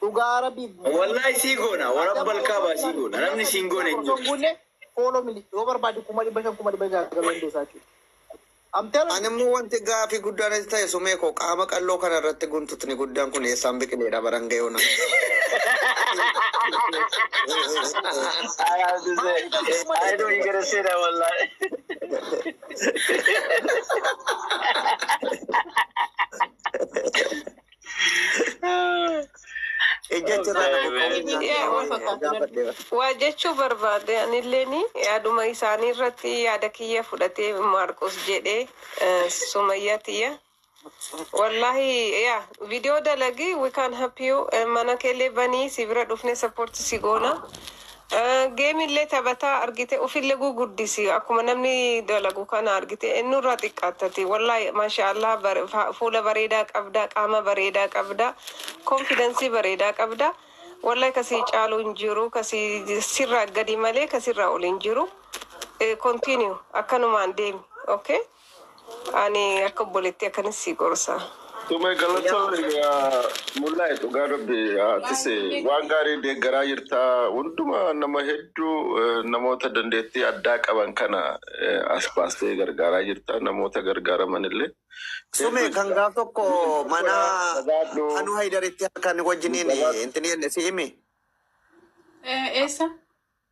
Dhugaa Rabbii. Wallahi sii goona, warabbal kaabaa sii goona. Namni siin goone hin Osoo jiru. hin guunne follow mili yoo barbaade 500,000, 600,000 galuu dandeessaa jechuudha. Amtee Ani immoo wanti gaafii guddaan as ta'e, sumee koo, qaama qalloo kana irratti guntutni guddaan kun eessaan biqileedha baran ga'ee na. I have to say, I know you're gonna say that, wallahi. Ija achirraa na buqqa'uu Yaa, gaafadhe. Waa jechuu barbaade anilleeni yaaduma isaanii irratti yaada kiyya fudhatee Maarqos jedhee Sumayyaa tiyya. Wallahi, yaa, viidiyoo dalagi, we can help you. Mana keellee banii si bira dhufne support si goona. Geemillee taphataa argite ofillee guguddisi akkuma namni dalagu kana argite innurraa xiqqaattati. Wallahi, masha Allah, fuula bareedaa qabda, qaama bareedaa qabda, confidence bareedaa qabda. Wallahi, kasii caalu hin jiru, kasii sirraa gadi malee kasirraa ol hin jiru. Continue akkanumaan deemi, okay? Ani akka obboleetti akkanis si gorsa. Tume, galatoon mul'aa'e. Dhugaa Rabbi, atis waan gaarii deeggaraa jirta. Hundumaa nama hedduu, namoota dandeettii addaa qaban kana as baastee gargaaraa jirta. Namoota gargaaraman illee. Sume, kan gaaf tokko mana Hanu Haydaritti harkaan wajjiniin intini jenne si himi. Eessa?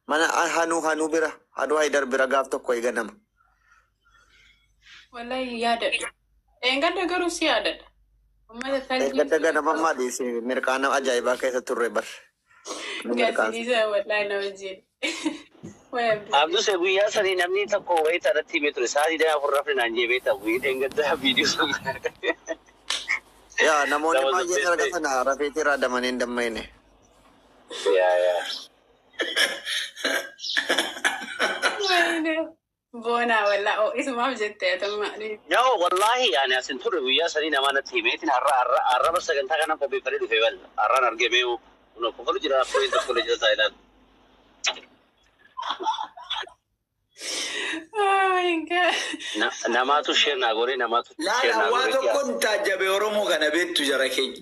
Mana Hanu bira, Hanu Haydar bira gaaf tokko eeganama. Wallahi yaadadha. Eengadda garuu si yaadadha. Uummata talbii. Gadda ganama maadhiisi mirqaana ajaa'ibaa keessa turre bar. Gaaziliisa wallahi na wajjin. Abduse, guyyaa sanii namni tokko wayii irratti himee ture. Sa'aatii 24 rafne naan jee beektaa, guyyaa dheengaddaa viidiyoo sun. Yaa, namoonni That was the baay'een best erga day. sana rafeetii irraa damanii hin dammayne. Yaa. Boonaa wallaa oo isumaaf jettee atamma. Yaa, wallahi ani asin ture guyyaa sanii nama natti himeetiin har'a har'a har'a sagantaa kana qopheeffadhee dhufe bal har'aan argamee kun kofalu jira, akkoo tokko jira taa'ee. Oh my God. Namaatu share naa godhe, namaatu share Laala, naa waa godhe. tokkon taajjabe. Oromoo kana beektu jara keenya.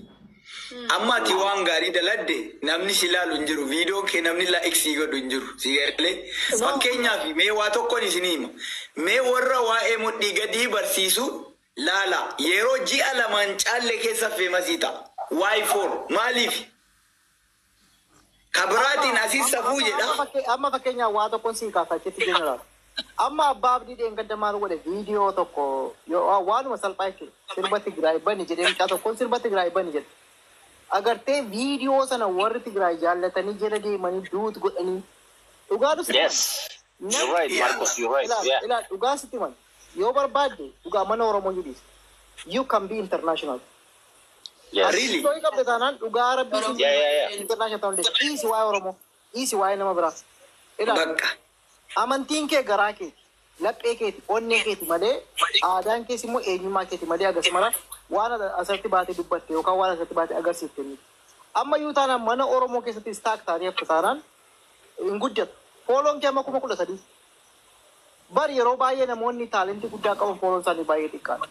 Amma ati waan gaarii daladde namni si ilaalu hin jiru. Viidiyoon kee namni like sii godhu hin jiru. Si galee, fakkeenyaaf mee waa tokkon isinii hima. Mee warra waa'ee mudhii gadii barsiisu laala, yeroo ji'a 2n caalle keessa famous ta'a. Waa'ee foor maaliif? Kabiraatiin asii safuu jedha. Amma fakkeenyaaf waa tokkoon sii kaasa achitti, jeneraal. Amma abbaa abdii dheengadda maal godhe? Viidiyoo tokko waanuma salphaa jechuudha. Sirba Tigraay bani jedhee, mucaa tokkoon sirba Tigraay bani jedhe. Agartee, viidiyoo sana warri Tigraay jaallatanii jala deemanii duet godhanii dhugaa dhufu. Yes. You're right, Marcos. You're right. Yeah. Ilaal, dhugaa sitti himan. Yoo barbaadde dhugaa mana Oromoo jedhis. You can be international. Yes. Really? Yoo qabde taanaan, dhugaa Rabbii Yeah. international ta'uu dandeessa. Dhiisi waa'ee Oromoo. Dhiisi waa'ee nama biraa. Ilaal. Bakka. Amantiin kee garaa keeti, laphee keeti, onnee keeti malee, aadaan kees immoo eenyummaa keeti malee agarsiisa waan asirratti baatee dubbatte yookaan waan asirratti baatee agarsiifte miti. Amma iyyuu taanaan mana Oromoo keessatti stuck taatee hafte taanaan hin guddatu. Follown kee amma 13,000. Bar yeroo baay'ee namoonni talent guddaa qaban follown isaanii baay'ee xiqqaadha.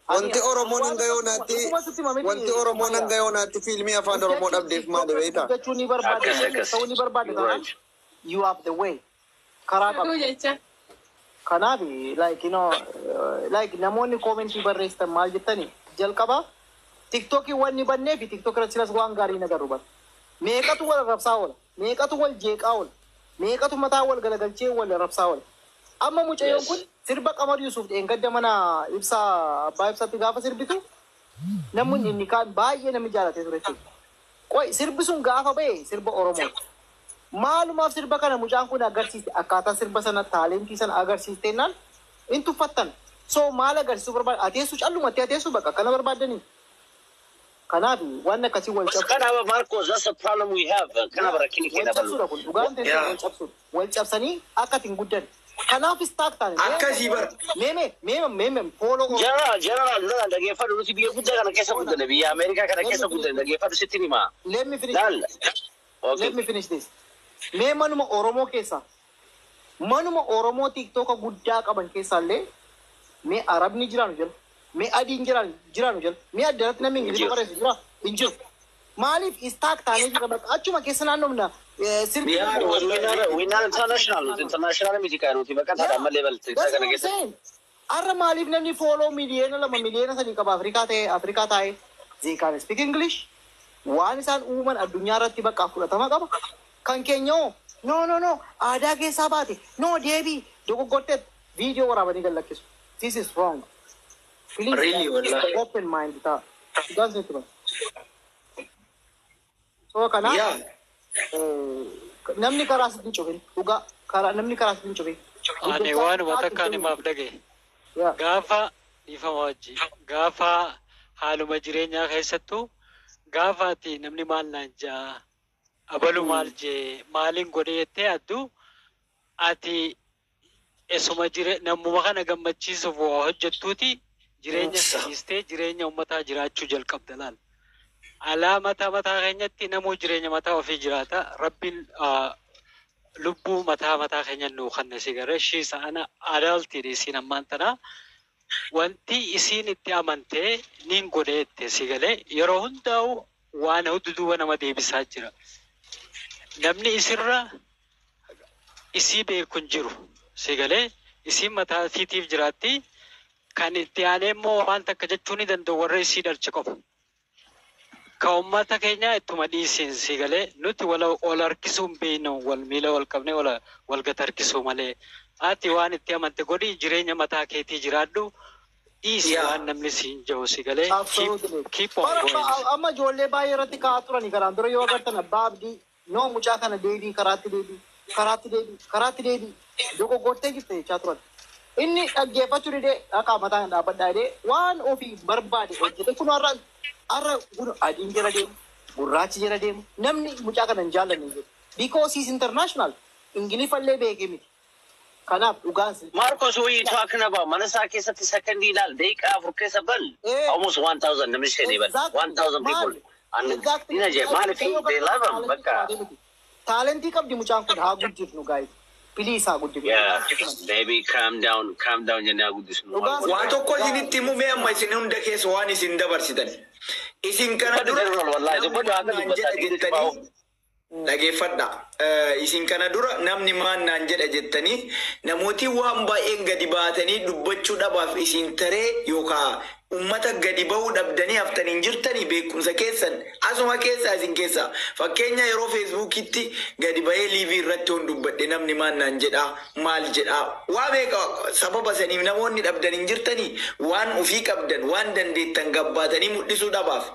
Wanti Oromoon hanga yoonaatti wanti Oromoon hanga yoonaatti fiilmii afaan Oromoo dhabdeef maali beektaa? Guddachuu ni barbaada. Akkas. Ta'uu ni barbaada You're taanaan right. you have the way. Karaa qabda. Jecha. Kanaaf like like namoonni comment barreessitan maal jettani, jalqaba TikTokii wanni bannee fi TikTok irratti silas waan gaarii hin agarru bara. Meeqatu wal rabsaa oola? Meeqatu wal jeeqaa oola? Meeqatu mataa wal galagalchee wal rabsaa oola? Amma mucayyoon kun sirba Qamar Yuusuf dheengadda mana ibsaa abbaa ibsaatti gaafa sirbitu namni inni kaan baay'ee namni jaalatee ture jechuudha. Qoy, sirbi sun gaafa ba'e sirba Oromooti. Maalumaaf sirba kana mucaan kun agarsiiste, akkaataa sirba sana talent sana agarsiiste naan hin tuffattan. So maal agarsiisuu barbaada? Ateessu callumatti ateessu bakka akkana barbaaddanii. Kanaaf waan akkasii wal cabsu. Kanaaf Marcos, that's the problem we have. Kanaaf rakkinni Wal keenya cabsuudha bal'u. kun dhugaan ta'e wal cabsuudha. Wal cabsanii akka ittiin guddan. Kanaaf stuck taane. Akkasii bara. Meeme meeme meeme follow. General, general, lola dhageeffadhu, nuti biyya guddaa kana keessa guddanne, biyya Ameerikaa kana keessa guddanne, dhageeffadhu, sitti hima. Let me finish. Laal. Okay. Let me finish this. Mee manuma Oromoo keessaa, manuma Oromoo TikToka guddaa qaban keessaallee, mee Arabni jiraanu jala, mee adiin jiraanu jala, mee addanatti namni Ingiliffa barreessu jira hin jiru. Maaliif stuck taanee jira bakka achuma keessa naannoomna sirbi. Yeah, wallahi. We not international, nuti international miti kan nuti bakka taadha malee balte That's kana what I'm keessa. saying. Har'a maaliif namni follow 2 miliyoona 3 miliyoona qaba Afrikaa ta'e Afrikaa taa'e, they can speak English, waan isaan uuman addunyaa irratti bakka fudhatama qaba. Kan keenya hoo, no, no, no, aadaa keessaa baate, no, deebii dogoggortee viidiyoo waraabanii gad lakkisu. This is wrong. Please, Really, wallahi. open mind ta'a. Dhugaan isinitti hima. So kanaaf namni karaa sitti hin cufin, dhugaa karaa namni karaa sitti hin cufin. Ani waanuma takka himaaf dhagaye. Gaafa dhiifama wajji gaafa haaluma jireenyaa keessattuu gaafa ati namni maal naan jaa, abalu maal jee, maaliin godhe jettee addu, ati esuma jire namuma kana gammachiisuuf waa hojjettuuti jireenya dhiistee jireenya ummataa jiraachuu jalqabda laal. Alaa mataa mataa keenyatti namuu jireenya mataa ofii jiraata. Rabbiin lubbuu mataa mataa keenya nuu kanna si gara ishiisa ana adaaltiidha isiin ammaan tana. Wanti isiin itti amantee niin godhee itti si galee yeroo hundaa'u waan duuba nama deebisaa jira. Namni isirra isii beeku hin jiru. Si galee isiin mataa isiitiif jiraatti. Kan itti aanee immoo waan takka jechuu ni danda'u warra isii dhalche qofa. Ka uummata keenya ittuma dhiisiin si galee nuti wal ol harkisuu hin beeknu, wal miila wal qabnee wal wal gad harkisuu malee. Ati waan itti amante godhi, jireenya mataa keetii jiraadhu, dhiisi waan namni siin jiru si galee keep, Absolutely. keep on Bara going. amma ijoollee baay'ee irratti ka'aa turani karaan dura yoo agartan, abbaa abdii, no, mucaa kana deebii, karaatti deebii, karaatti deebii, karaatti deebii, dogoggortee jirte jechaa turan. Inni dhaggeeffachuu didee, dhaqaa mataa dhaabbadhaa jedhee waan ofii barbaade hojjete. Kun har'a kun adiin jala deemu, gurraachi jala deemu, namni mucaa kana hin jaallanne hin jiru. Because he's international. Ingiliffallee beekee miti. Kanaaf dhugaan si. Marcos, what are you talking about? Mana isaa keessatti sakandii ilaal daqiiqaa 4 keessa bal almost 1000 namni seenee bal 1000 people. And ni ajee maaliif they love him bakka. Talentii qabdi mucaan kun, haa guddifnu guys. Please, haa guddifnu. Yeah, baby, calm down, calm down jennee haa guddisnu. Waa tokko isinitti himuu amma isin hunda keessa waan isin dabarsitan. Isin kana dura Wallahi, namni dubbadhu maal akka naan jedha dubbataa jettanii dhageeffadha. Isin kana dura namni maal naan jedha jettanii namooti waan baay'een gadi baatanii dubbachuu dhabaaf isin taree yookaan ummata gadi bahuu dhabdanii haftanii hin jirtanii beekumsa keessan asuma keessa isin keessa. Fakkeenya, yeroo Feesbuukitti gadi bahee live irratti hon dubbadhe namni maal naan jedhaa, maal jedhaa, waa meeqa sababa saniif namoonni dhabdan hin jirtanii waan ofii qabdan, waan dandeettan gabbaatanii mul'isuu dhabaaf.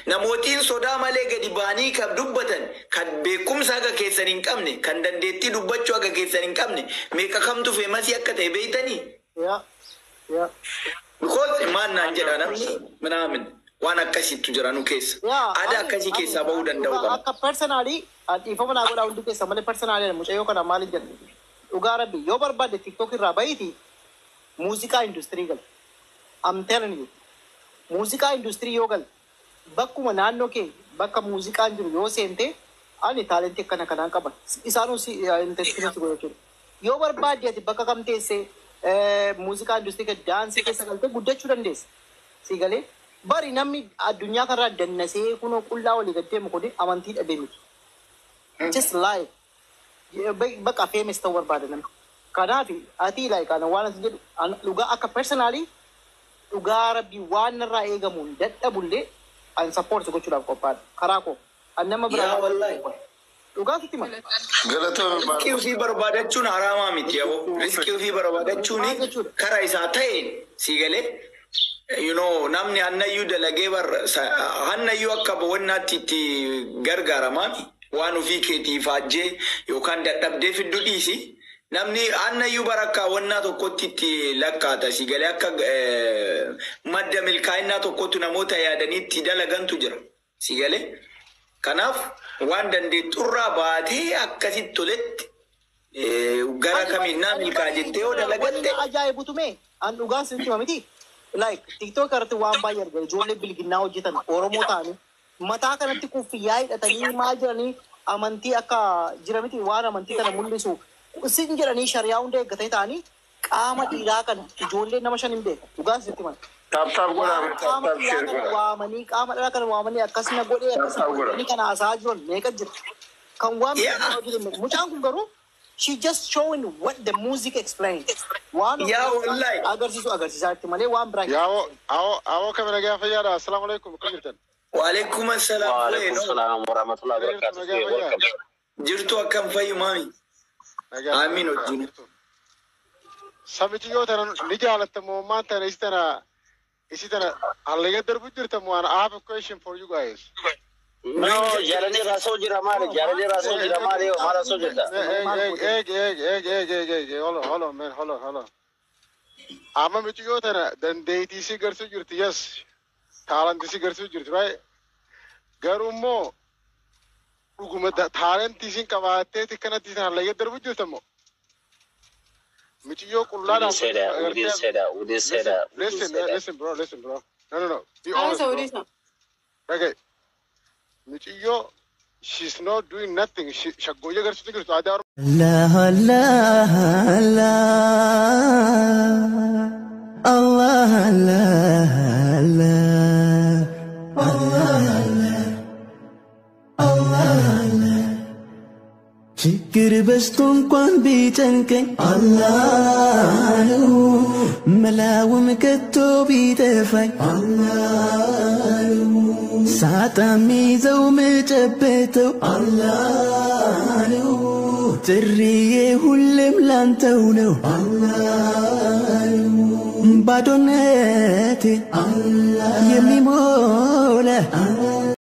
Namootiin sodaa malee gadi ba'anii kan dubbatan, kan beekumsa akka keessan hin qabne, kan dandeettii dubbachuu akka keessan hin qabne meeqa kamtu famous akka ta'e beeytanii? Yeah. Because maal naan jedha namni minaamin waan akkasiitu jira nu keessa. Aadaa akkasii keessaa bahuu danda'u qaba. Akka personally dhiifama naa godhaa hundi keessa malee, personally mucayyoo kana maaliin jedhu, dhugaa rabbi, yoo barbaadde TikTok irraa bahiiti muuziqaa industry gal. I'm telling you. Muuziqaa industry yoo galte, bakkuma naannoo kee bakka muuziqaan jiru yoo seente, ani talentii akkana kanaan qaba. Isaanuu si intensiinis godhu jechuudha. Yoo barbaadde ati bakka kam teessee muuziqaa industry daansii keessa galtee guddachuu dandeessa. Si galee bari namni addunyaa kanarraa dannasee kunoo qullaa walii gad deemu kun amantii dhabee miti. Just life. Bakka famous ta'uu barbaada namni. Kanaaf ati like ana waan ati jedhu dhugaa akka personally, dhugaa rabbii, waan narraa eegamuun dadhabullee an support gochuudhaaf qophaadha. Karaa koo an nama biraa. Yaa wallahi. Dhugaa sitti hima. Galatoome. Riskii ofii barbaadachuun haraamaa miti yaboo. Riskii ofii barbaadachuun karaa isaa ta'een si galee. Namni hannayyuu dalagee bar hannayyuu akka bowannaatti itti gargaaramaami. Waan ofii keetii faajjee yookaan dadhabdee fiddu dhiisi. Namni hannayyuu bara akka wannaa tokkotti itti lakkaata si galee, akka madda milkaa'inaa tokkotti namoota yaadanii itti dalagantu jira si galee. Kanaaf waan dandeetturraa baatee akkasitti toletti gara kamiin naa milkaa jettee yoo dalagatte. Wanni ajaa'ibutu mee an dhugaa sitti hima miti. Like TikTok irratti waan baay'ee argina, ijoollee bilginnaa hojjetan Oromoo ta'anii mataa kanatti kuffiyyaa hidhatanii maal jedhanii amantii akka jira miti, waan amantii kana mul'isu sin jedhanii shari'aa hunda eeggatanii ta'anii qaama dhiiraa kana ijoollee nama shan hin beeku, dhugaa sitti hima. Tap tap godhaa, Waan tap qaama tap dhiiraa share kana godhaa. waamanii, qaama dhalaa kana waamanii akkasuma godhee Tap akkasuma tap godhaa. godhanii kana haasa'aa jiran meeqa jira. Kan waan hojjetame mucaan kun garuu she just showing what the music explains. Waan Yaa wallahi. agarsiisu agarsiisaa jirti malee waan biraa hin Yaa'oo, awoo, awoo, kamina gaafa yaada. Assalaamu alaikum, akkam jirtan? Waalaikum assalaam. Waalaikum salaam warahmatullahi Nagaa wabarakatuh. fayyaa. Welcome. Jirtu akkam fayyu maami? Nagaa. Amiin wajjin. Samichi yoo tana ni jaalatta moo maan tana isi tana hallayya darbu jirta moo? I have a question for you guys. No, jaalanii raasoo jira maali? Jaalanii raasoo jira maali? Maal raasoo jirta? Eeg, eeg, eeg, eeg, eeg, eeg, eeg, hold on, hold on, man, hold on, hold on. Amma miti yoo tana dandeettii si garsuu jirti, yes. Talentii si garsuu jirti, right? Garuu immoo dhuguma talentii sin qabaatteeti kanatti isin hallayya darbu jirta moo? Miciyyoo We didn't qullaadhaan say that. We didn't say that. We didn't say that. We didn't Listen, say that. listen, bro, listen, bro. No, no, no. Be honest, Haasa bro. odisa. Okay. Miciyyoo, she's not doing nothing. She shaggooyyee garsiisu jirtu aadaa الله الله الله الله الله الله الله ችግር በዝቶ እንኳን ቢጨንቀኝ አላህ ነው መላውም ከቶ ቢጠፋኝ አላህ ነው ሳጣ ሚይዘው ምጨበተው አላህ ነው ጥሪዬ ሁሌም ላንተው ነው አላህ ነው ባዶነቴ የሚሞላ